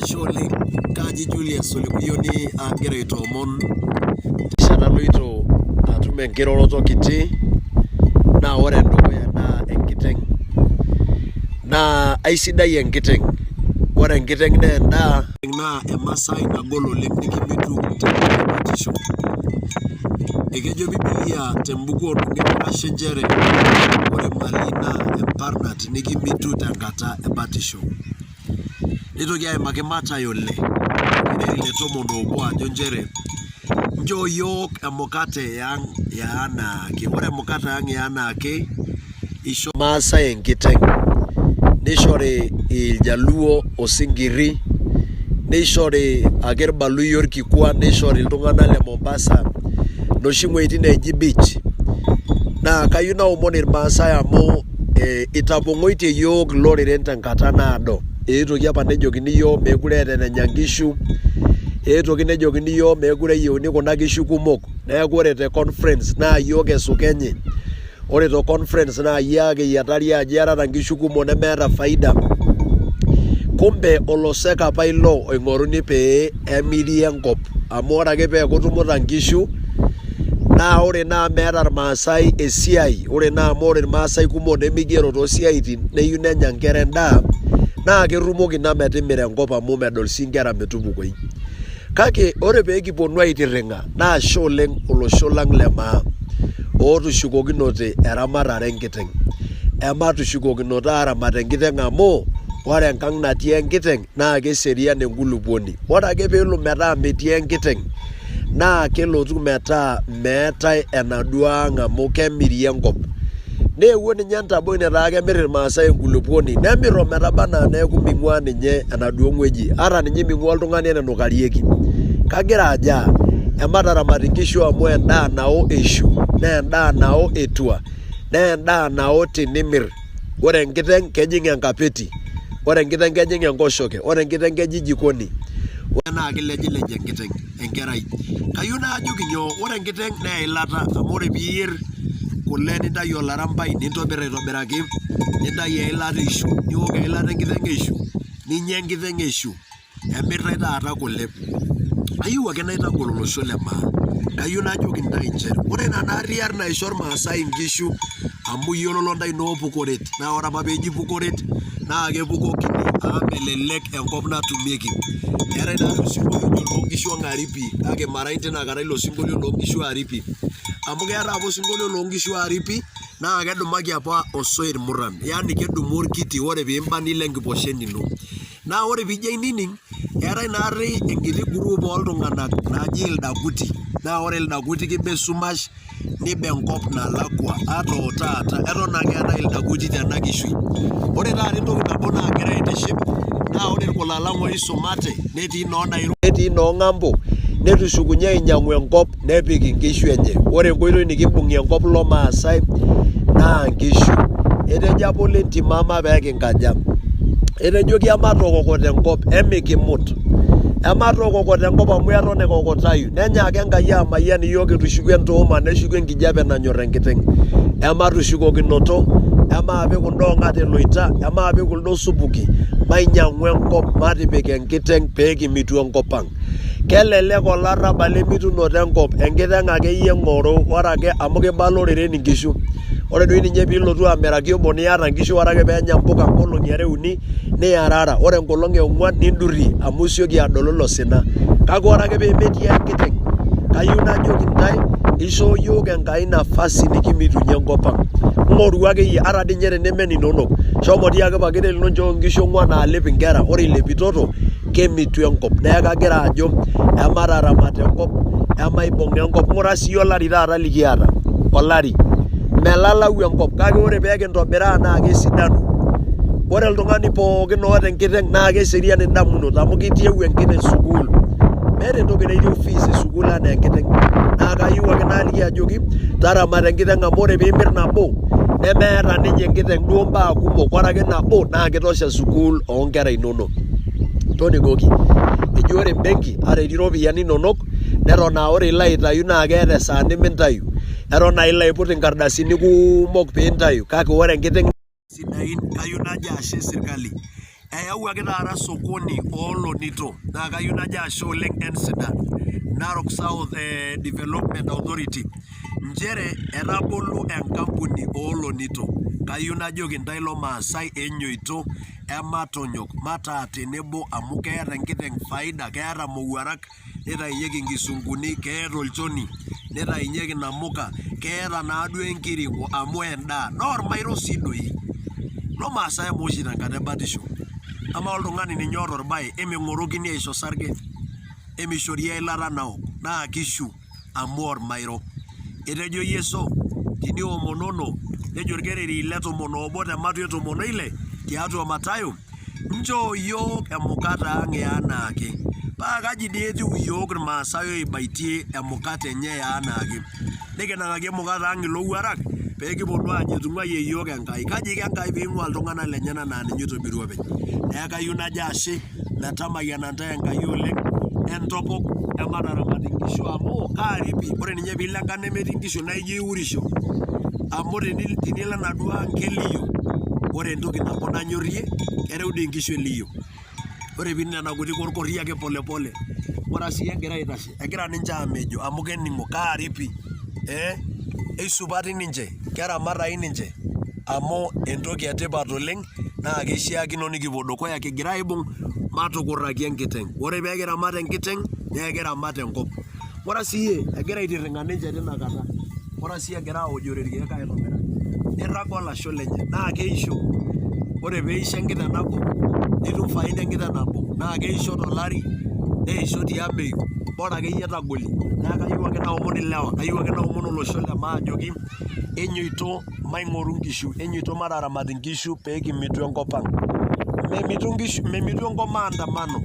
Ashe oleng kaji Julius Olekuyioni aagira aitoomon terishata naloito atum enkiroroto kiti naa ore endukuya naa enkiteng naa aisidai enkiteng ore enkiteng naa endaa naa emasai nagol oleng nikimitu tenkata ebatisho ekejo bibilia tembuku ooltung'anak orkashe nchere ore imali naa emparnat nikimitu tenkata ebatisho. Neitoki aimaki Matayo le orkereri le tomon obo ajo nchere nchoo iyiook emukate ang e anaake. Ore emukate ang e anaake isho Irmaasai enkiteng, nishori Iljaluo osinkirri, nishori ake Irbaluyia orkikua, nishori iltung'anak le Mombasa inoshi wuejitin neeji beach. Naa kayieu naomon Irmaasai amu itapong'oitie iyiook iloreren tenkata naado. Eetuoki apa nejokini iyiook meekure eeta enenya nkishu, eetuoki nejokini iyiook meekure eyieuni kuna kishu kumok. Neeku ore te conference naa iyiook esukenyi. Ore te conference naa iyie ake eyiatari ajo iyatata nkishu kumok nemeeta faida. Kumbe olosek apa ilo oing'oruni pee emiri enkop amu ore ake peeku itumuta nkishu naa ore naa meeta irmaasai esiai ore naa amu ore irmaasai kumok nemigero toosiaitin neyieu nenya nkera endaa naa ketumoki ina metimira enkop amu medol sii nkera metupukoi. Kake ore pee kiponu aitirring'a naa ashe oleng olosho lang le maa otushukokinote eramatare enkiteng. Ematushukokinoto aaramat enkiteng amu ore enkang natii enkiteng naa keserian enkulupuoni. Ore ake peelo metaa metii enkiteng naa kelotu metaa meetae enaduo ang amu kemiri enkop. Neewuo ninye entaboi netaa kemir irmaasai enkulupuoni nemir ometaba anaa neeku ming'uaa ninye enaduo wueji ata ninye ming'uaa oltung'ani enenukarieki. Kagira ajo aa emataramat inkishu amu endaa nao eishu naa endaa nao etua naa endaa nao tinimir. Ore enkiteng kejing enkapeti, ore enkiteng kejing enkoshoke, ore enkiteng kejing jikoni. Naa kilejilej enkiteng enkerai. Kayieu najoki nyoo, ore enkiteng naa eilata amu ore piiyier kule nintayu olarambai nintobir aitobiraki, nintayu eilata eishu, niok eilata enkiteng eishu, ninya enkiteng eishu. Emirtae taata kule. Ayieu ake naitagol olosho le maa. Kayieu najoki intae nchere ore nena ariak naisho irmaasai inkishu amu iyiololo intae noo pukoret naa ore apa peeji pukoret naa kepukokini amu melelek enkop natumieki. Eetae taatoi osinkolio ojo loo nkishu ong'aripi kake mara tinakata ilo sinkolio loo nkishu aripi amu keetae apa osinkolio loo nkishu aripi naa kedumaki apa osoit murran yaani kedumu orkiti ore piimba nilo enkiposhen ino. Naa ore piijo ainining eetae naari enkiti group oltung'anak naaji ildakuti naa ore ildakuti kiba esumash niba enkop nalakua ata o taata eton ake eetae ildakuti tena kishui. Ore taata entoki nabo naagira aitiship naa ore irkula lang oisumate netii noo Nairobi netii noo ng'ambo netushukunye ainyang'u enkop nepik inkishu enye. Ore enkoitoi nikimbung'ie enkop loo maasai naa nkishu. Etejo apa ole ntim ama pee kinkaja? Etejoki ematokokot enkop emikimut. Ematokokot enkop amu eton ekokotayu. Nenyaaka Enkai amayian iyiook etushukuo entuuma neshuko enkijape nanyor enkiteng. Ematushukokinoto, emaape kuldo ong'at eloita, emaape kuldo supuki, mainyang'u enkop matipik enkiteng pee kimitu enkop ang. Kelelek olarrabal emitunoto enkop, enkiteng akeyie eng'oro ore ake amu kibala oreren inkishu. Ore doi ninye piilotu amiraki obo niata nkishu ore ake peenya mpuka nkolong'i are uni niarara, ore enkolong e ong'uan nindurrie amu isioki adolu ilo sina. Kake ore ake pee metii enkiteng kayieu najoki intae ishoo iyiook Enkai nafasi nikimitunye enkop ang. Ng'oru akeyie ata dii ninye teneme ininonok, shomo tiaki paket lino nchoo nkishu ong'uan naalep inkera, ore ilepitoto kemitu enkop. Neeku kagira ajo emataramat enkop, emaibung'a enkop. Ng'ura siyie olari taata likiata, olari melalau enkop kake ore pee kintobiraa naa kesidanu. Ore oltung'ani pookin oota enkiteng naa keserian indamunot amu kitieu enkiteng sukuul. Meeta entoki naitieu fees e sukuul anaa enkiteng. Naa kayieu ake naliki ajoki taramata enkiteng amu ore piimir nabo nemeeta ninye enkiteng duo mbaa kumok, ore ake nabo naa kitosha sukuul oonkera inonok. Toning'oki, eji ore embenki ata etii iropiyiani inonok neton aa ore ilo aitayu naa keeta esaa nimintayu, eton aa ilo aiput inkardasini kuumok piintayu kake ore enkiteng sidain kayieu najo ashe sirkali. Eyawuaki taata sokoni oolonito naa kayieu najo ashe oleng NSDA, Narok South Development Authority nchere etabolo enkampuni oolonito. Kayieu najoki intae lomaasai enyoito ematonyok mataa tenebo amu keeta enkiteng faida, keeta imowuarak nitainyeki inkisunkuni, keeta olchoni nitainyeki inamuka, keeta naaduo enkiring'o amu endaa naa ormairo sii doi. Lomaasai amaa oshi tenkata ebatisho, amaa oltung'ani ninye oota orbae emeng'orokini aisho osarge, emishori eilata naok naa kishu amu ormairo. Etejo Yesu, tiniomonono, nejo olkereri le tomon obo te matua e tomon oile tiatua Matayo, Nchoo iyiook emukate ang e anaake. Paa kaji dii etiu iyiook Ilmaasai oibaitie emukate enye e anaake? Nikinang'aki emukate ang ilowuarak pee kiponu aajo etung'uayie iyiook Enkai. Kaji iko Enkai pee eing'uaa iltung'anak lenyena naa ninye oitobirua openy? Neeku kayieu najo ashe metamayiana intae Enkai oleng entopok emataramat inkishu amu kaaripi ore ninye piilo enkang nemetii inkishu naa ijo iurisho amu tinilo enaduo ang kelio. Ore entoki nabo nanyorrie kereu dii inkishu eliyio. Ore piining nena kuti korkorri ake pole pole ore sii egira aitashe egira ninche aamejo amu kening'o kaaripi eisupati ninche keramatayu ninche amu entoki etipat oleng naa keishiakino nikipuo dukuya kigira aibung matukurraki enkiteng. Ore pee kiramat enkiteng naa ekiramat enkop. Ore sii egira aitirring'a ninche tina kata, ore sii egira aojore irkeek aitobiraki nirraga olasho lenye naa keisho. Ore peisho enkiteng nabo nitum faida enkiteng nabo naa keisho tolari neisho tiameyu bora akeyie tagolie. Neeku kayieu ake naomon ilewa, kayieu ake naomon olosho le maa ajoki enyoito maing'oru inkishu, enyoito mataramat inkishu pee kimitu enkop ang. Memitu inkishu, memitu enkop maandamano,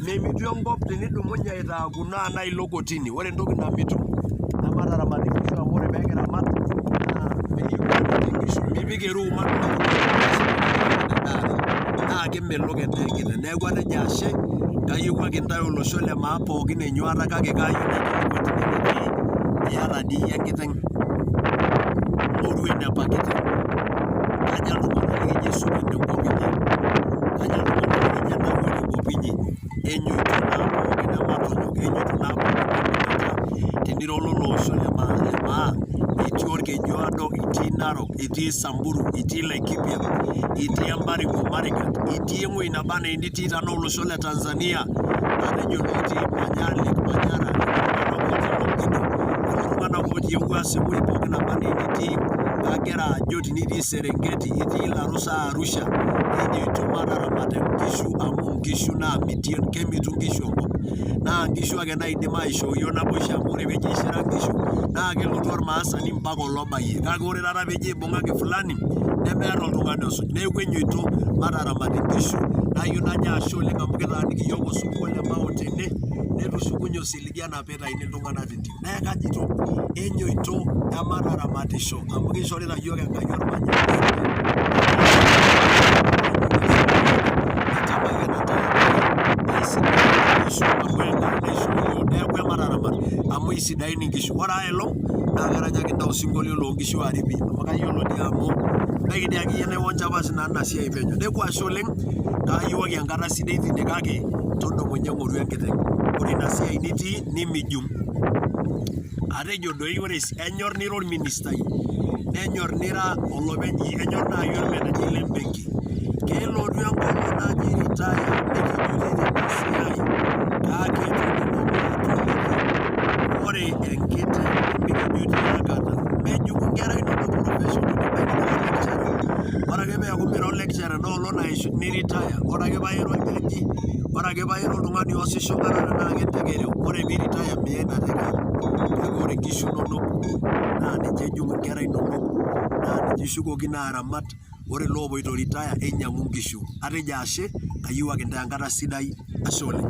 memitu enkop tenidumunye aitaakuno anaa ilo kotini. Ore entoki namitu naa mataramat inkishu amu ore pee kiramat naa meyieu inkishu, mipik eruum naa kemelok endaa enkiteng. Neeku atejo ashe, kayiewuaki intae olosho le maa pookin enyuata kake kayieu naikilikuan tenewueji iyata dii iyie enkiteng? Ng'oru eneba kiteng. Kaja iltung'anak likijo esupeny tenkop inyi? Kaja iltung'anak likijo enawuo tenkop inyi? Enyoito naa pookin ematonyok, enyoito naa pookin maibung'ata. Tenira ololo osho le maa, itii Olkejuado, itii Narok, itii Samburu, itii Laikipia, itii Embaring'o Marigat, itii ewueji naba enaa enitii tenaa olosho le Tanzania, atejo ilotii Manyara, Lake Manyara, lelo tung'anak otii Longido, lelo tung'anak otii ewuas ewueji pookin naba enaa enitii, kagira ajo tenitii Serengeti, itii Ilarusa Arusha, enyoito mataramat inkishu amu inkishu naamitie, kemitu inkishu enkop. Naa inkishu ake naidim aishoo iyiook naboisho amu ore peejo aishira inkishu naa kelotu ormaasani mpaka olobayie. Kake ore taata peejo ibung'aki fulani nemeeta oltung'ani osuj. Neeku enyoito mataramat inkishu nayieu najo ashe oleng amu kitaaniki iyiook osupuko le Mao tene netushukunye osiligi anaa peitaini iltung'anak tentim. Neeku kajito enyoito emataramatisho amu kishorita iyiook Enkai ormanyara sidai. Metamayiana intae Enkai aisidai inkishu amu Enkai naishoo iyiook neeku emataramat amu isidain inkishu. Ore ai olong naa karanyaki intae osinkolio loo nkishu aripi amu kayiolo dii amu ebaiki dii akeyie naionja apa sinanu ina siai penyo. Neeku ashe oleng kaayiewuaki enkata sidai tine kake tudumunye ng'oru enkiteng. Ore ina siai nitii nimijum. Atejo doi ore enyor nira orministai, nenyor nira olopeny, enyor naaji ormenejai le mbenki. Kelotu enkolong naji retire nikijuti tina siai kake toning'o maatoliki ore enkiteng nemikijuti aikata. Mejuku nkera inonok profession ebaiki nira lecturer, ore ake peeku mira lecturer enoolong ni retire, ore ake paa ira oljaji, ore ake paa ira oltung'ani oosisho ata tenaa kenteke ereu, ore pee i retire miya ina teke ang. Kake ore nkishu inonok naa ninche ejung inkera inonok naa ninche ishukokino aramat. Ore loopoito retire einyiang'u nkishu. Atejo ashe, kayiewuaki intae enkata sidai, ashe oleng.